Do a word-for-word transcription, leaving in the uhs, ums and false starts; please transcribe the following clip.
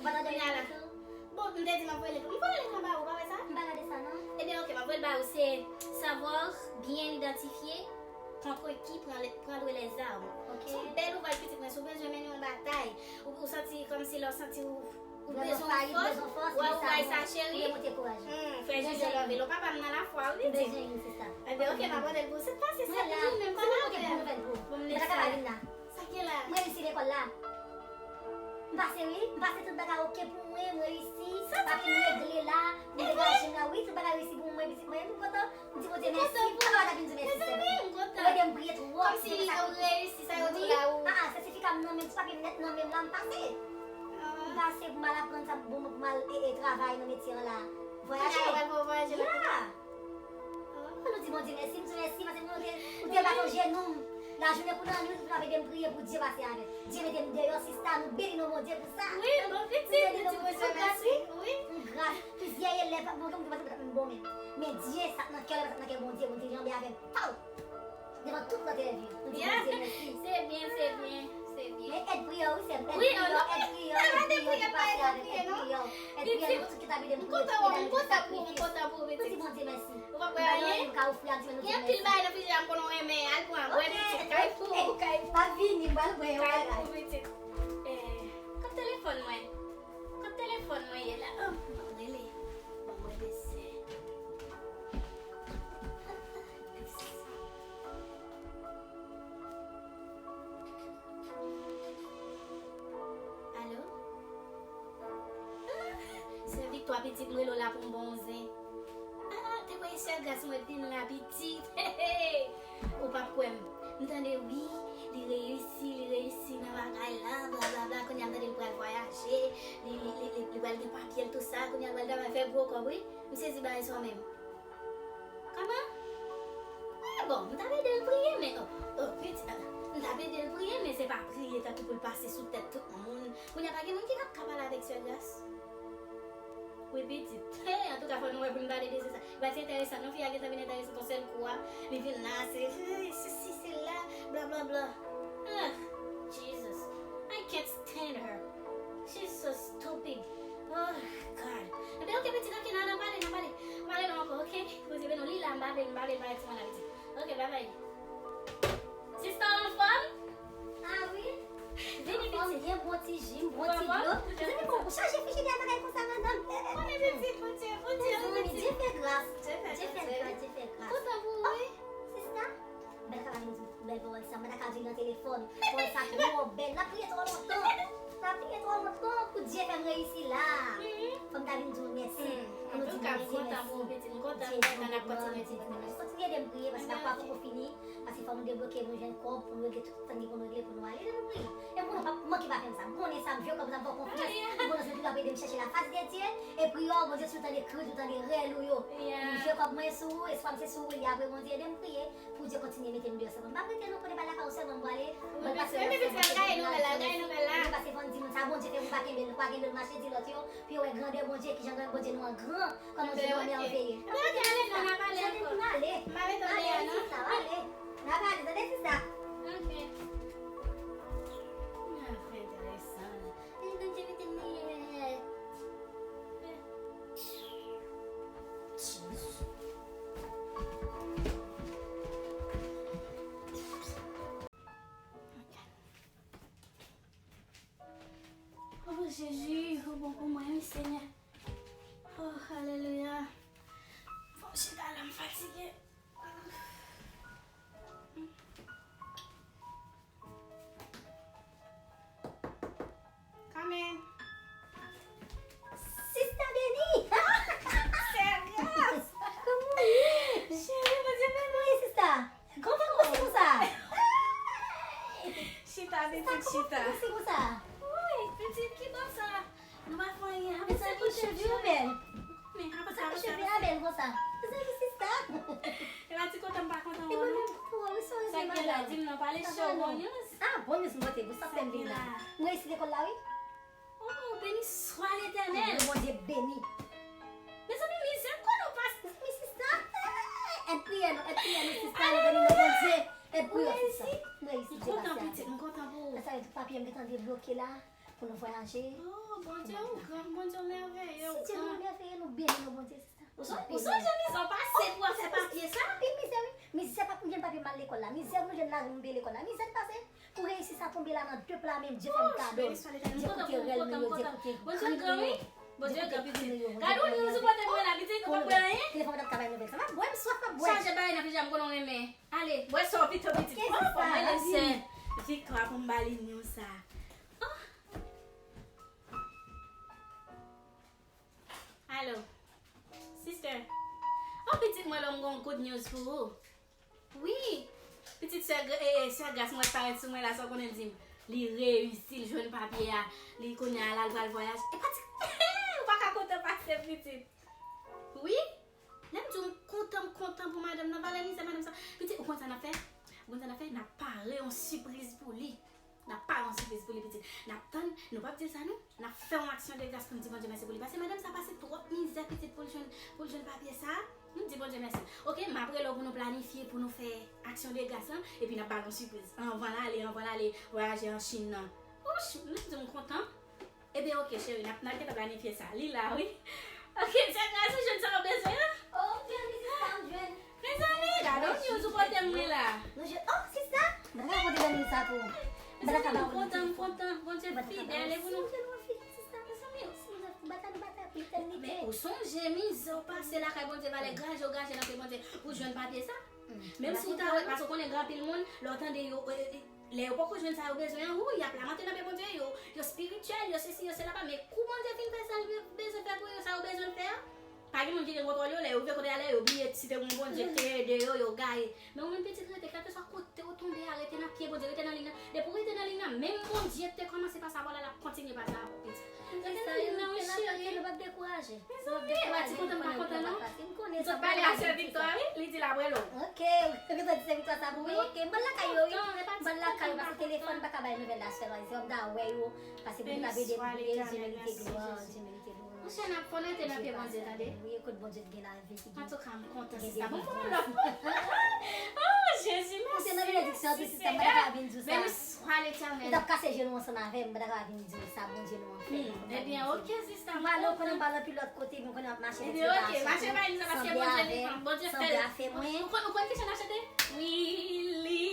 Kounye a la. Bon, m te di m ap voye link. M voye link lan ba ou, ou pa wè sa? M pa gade sa, non. Ebyen, oke, m ap voye l ba ou. Se savoir bien identifier contre qui prendre, prendre les armes. Ok. Se yon bèl ouvraj, pitit mwen. Si w bezwen mennen yon batay, ou, ou santi kòmsi lè w santi ou, ou bezwen yon fòs, ou bezwen fòs, wè ouvraj sa, cheri. Monte kouraj. Hmm, frè Jije love. Lè papa m nan lafwa, wi, pitit. Ebyen, oke, m ap pote l pou ou. Se pa, se sa, li menm pa la. Bon, m leve. Sa k gen la? M reyisi lekòl la. M pase wi, m pase tout bagay oke pou mwen, m reyisi, papye m regle la, m degaje m la, wi, tout bagay reyisi pou mwen, pitit mwen, m kontan, m di Bondye mèsi, m pa ka pa ta vin di mèsi sèlman. Ou ede m priye twòp, se pou sa ke, wi, ah, ah, sètifika m nan men m, ti papye m nèt nan men m la, m pase. M pase pou m al aprann sa, pou m, pou m al, e, e, travay nan metye an la. Vwayaje. Ya. An nou di Bondye mèsi, m di mèsi, paske mwen te, ou te bat yon jenou m. Lajounen kou lannwit, ou t ap ede m priye pou Dye pase avè m. Dye mete m deyò, sista, nou beni non Bondye pou sa. Wi, bon pitit, nou di Bondye mèsi. Wi. Yon gras, plizyè elèv, pa t manke, m te panse pa t ap menm bon menm. Men Dye, sa k nan kè l, sa k nan kè Bondye, Bondye janbe avè m. Pow! Devan tout lòt elèv yo, nou di Bondye mèsi. Se byen, se byen, se byen. Men èd priyè, wi, sè m. Èd priyè, èd priyè, èd priyè ki pase avè m, èd priyè. Èd priyè, nou tout ki t ap ede m priye, tout ki t ap ede m sakrifye. Nou di Bondye mèsi. Ou pa kwè anyen? Gen anpil bagay nan frijidè a m konn ou renmen. Al pran, bwè pitit, kay pou ou, kay pou ou. Pa vini, m pral bwè yon bagay. Kay pou ou, pitit. Eh, kot telefòn mwen? Kot telefòn mwen ye la? Oh, ban mwen rele. Ban mwen bezwen. Alo? Ah, sè Viktwa pitit, m rele w la pou m ba w yon zen. Ah, te voye sè Gras mwen vin la pitit. Ou p ap kwè m. M tande wi, li reyisi, li reyisi nan bagay la, blablabla. Kounye a m tande li pral vwayaje, li, li, li, li, li pral gen papye l, tou sa. Kounye a l pral travay, fè gwo kòb wi. M sezi bagay sa menm. Kòman? Ah, bon, m t ap ede l priye, men, oh, oh, pitit, ah, m t ap ede l priye, men se pa priye tankou pou l pase sou tèt tout moun. Kounye a pa gen moun ki t ap ka pale avèk sè Gras. Wi, pitit. Hey, antouka, fò nou wè pou n pale de se sa. Li pati enteresan, non, fi a gentan vin enteresan yon sèl kou a. Li vin la, se, hey, sesi, sela, blablabla. Ah, Jesus. I can't stand her. She's so stupid. Oh, God. Ebyen, oke, pitit, oke, nan, nan, pale, nan, pale. Pale non ankò, oke? Poze non, li la, m pa vle, m pa vle, m pa vle, timoun la, pitit. Oke, bye bye. Sista, ou anfòm? Ah wi. Vini, pitit. Anfòm, byen bon ti ji, bon ti dlo. Mezanmi, bon, ou chaje frijidè a bagay konsa, madanm. Mezanmi, pitit, Bondye, Bondye, mezanmi, Dye fè gras. Dye fè gras, Dye fè gras. Kontan pou ou, wi. Sista, bèl ka pa vin di bèl pawòl sa, m pa ta ka di l nan telefòn. Pawòl sa twò bèl. N ap priye twò lontan. N ap priye twò lontan pou Dye fè m reyisi la. Fò m ta vin di w mèsi. Pou nou di Bondye mèsi. Dye byen gran, Dye byen gran. Kontinye ede m priye, paske lafwa poko fini. Paske fò nou debloke, nou jwenn kòb pou nou regle tout sa n gen pou nou regle pou nou ale. Ede nou priye. E pou nou pa manke pa fè m sa. M konnen sa, m vye kòb sa, m fè w konfyans. M konnen se ou ki ap ede m chèche la face de Dieu. E priyè w, Bondye, si w tande kri, si w tande rèl ou yo. M vye kòb mwen sou ou, espwa m se sou ou li ye. Apre Bondye, ede m priye. Pou Dye kontinye mete m deyò sèlman. M p ap rete non, kote bay lakay ou sèlman m prale. Mwen pase lè sèlman, mwen pase fò n di moun sa Bondye fè, pou pa kenbe l, pa kenbe l mache, di lòt yo, pou yo wè grandè Bondye, kijan Bondye nou an gran, kòman Bondye nou an mèveye. Ebyen, oke, ale non, n ap ale ankò. N ale. M pa mete w deyò non. Ale, sista, ale. N ap ale, tande sista. Oke. N ap fè enteresan. Bondye mete m deyò. Oh, Jezi, ou bon pou mwen, wi, Senyè. Oh, alelouya. Fò m chita la, m fatige. Come in. Sista Beni! Sè Gras! Kòman w ye? Cheri, Bondye beni w. Wi, sista. Kòman w ye konsa? Chita, pitit, chita. Kòman w ye konsa? Wi, pitit, ki bò sa? Nou pa fè anyen. Mezanmi, cheve w bèl. Men, apa sa, apa sa, apa sa? Cheve a bèl konsa. Mezanmi, sista. E pa ti kontan m pa kontan wè w non. Sa k gen la, di m non, pale show, bon news. Ah, bon news m pote pou sa fè m vin la. Mwen reyisi lekòl la, wi. Oh, beni swa Letènèl. Bondye beni. Mezanmi, mizè m konnen w pase. Mezanmi, sista. Èd priyè nou, èd priyè nou, sista. Nou beni non Bondye. Èd priyè, sista. Mwen reyisi, Dye pase avè m. M kontan, pitit, m kontan pou ou. Sa vle di papye m gentan debloke la. pou nou vwayaje. Oh, Bondye, ou gran, Bondye, ou mèveye, ou Si Dye nou gran. Mèveye, nou beni nou, Bondye, sista. Ou son- ou sonje mizè w pase pou w al fè papye sa? Anpil mizè, wi. Mizè pa pou m gen papye m al lekòl la. Mizè pou m jwenn lajan m peye lekòl la. Mizè m pase pou reyisi sa tonbe la nan de pla men m. Dye fè m kado. Dye kote rèl nou yo, Dye kote kri nou yo. Dye kote kri nou yo. Gade yon news ou pote mwen la, pitit, ou pa bwè anyen? Telefòn mwen t ap ka bay nouvèl. Sa m ap bwè, m swaf, m ap bwè. Chaje bagay nan friji a, m konnen w renmen. Ale, bwè sa w pito, pitit. Pran pou mwen lese Viktwa pou m ba li news sa. Oh. Alo. Sister. Oh, pitit mwen, lòm gon good news pou ou. Wi. Pitit sè, e, e, sè Gras mwen parèt sou mwen la, sa w konnen l di m. Li reyisi, l jwenn papye a. Li kounye a la, l pral vwayaje. E pati, ou pa ka kontan pase, pitit. Wi. Lè m di w m kontan, m kontan pou madanm nan, valè mizè madanm sa. Pitit, ou konn sa n ap fè? Ou konn sa n ap fè? N ap pare yon sipriz pou li. N ap pare yon sipriz pou li, pitit. N ap tann, nou p ap di l sa non. N ap fè yon aksyon de gras pou n di Bondye mèsi pou li. Paske madanm sa pase twòp mizè, pitit, pou l jwenn, pou l jwenn papye sa. Nou di Bondye mèsi. Oke, m ap rele w pou nou planifye, pou nou fè aksyon de gras lan. Epi n ap ba l yon sipriz. Anvan l ale, anvan l ale vwayaje an Chin nan. Ouch, nou di m kontan. Ebyen, oke, cheri, n ap, n ap gentan planifye sa. Li la, wi. Oke, sè Gras, ou jwenn sa w bezwen an? Oh, m jwenn, wi, sista, m jwenn. Mezanmi, gade yon news ou pote mwen la. Nou jwenn, oh, sista, m pa t ka konte nan news sa pou ou. M pa t ka ba ou Kontan, m kontan. Bondye fidèl, e pou nou. Mezanmi, si nou jwenn yon fi, sista, mezanmi, si nou jwenn, bata nou bata pou etènite. Men ou sonje mizè w pase lakay Bondye, valè graje w graje nan pye Bondye pou jwenn papye sa? Menm si w ta wè, paske w konnen gen anpil moun, lè w tande yo, e, e, lè yo poko jwenn sa yo bezwen an, ou, y ap lamante nan pye Bondye, yo, yo espirityèl, yo sesi, yo sela, pa, men kou Bondye fin fè sa l bezwen fè pou yo, sa yo bezwen fè an, pa gen moun ki gen kontwòl yo, lè yo rive kote y ale, yo bliye si te gen yon Bondye ki te ede yo, yo gaye. Men ou menm pitit rete, kèlkeswa kote w tonbe a, rete nan pye Bondye, rete nan liy nan. Depi w rete nan liy nan, menm Bondye te kòmanse pa sa avè w la, l ap kontinye pa sa avè w, pitit. Rete nan liy nan, wi, cheri. Nou p ap dekouraje. Mezanmi, w a di kontan m pa kontan non. M konnen Sot pale a sè Viktwa, wi, li di l ap rele w. Ok, ou te di sè Viktwa sa pou ou? Ok, m pral lakay yo, wi. M pral lakay yo, paske telefòn pa ka bay nouvèl la sèlman. Se w ap da wè yo, paske pou nou ka ede pou yo, Dye merite glwa, Dye merite louanj. Monchè, n ap fò rete nan pye Bondye, tande. Wi, kote Bondye gen lavi ki gen. Antouka, m kontan, sista. Bon, bon, lòt. Oh, Jezi, mèsi. Ou te nan benediksyon tou, sista, m pa ta ka vin di w sa. Beni swa Letènèl. Ou t ap kase jenou ansanm avè m, m pa ta ka vin di w sa, Bondye nou an fè. Ebyen, oke, sista. M ale, ou konnen m pa nan pi lòt kote, men ou konnen m ap mache. Ebyen, oke, mache bay li sa, paske Bondye li pran. Bondye fè. Sanble avè mwen. Ou konn, ou konn ki chan n ap chante? Wi, li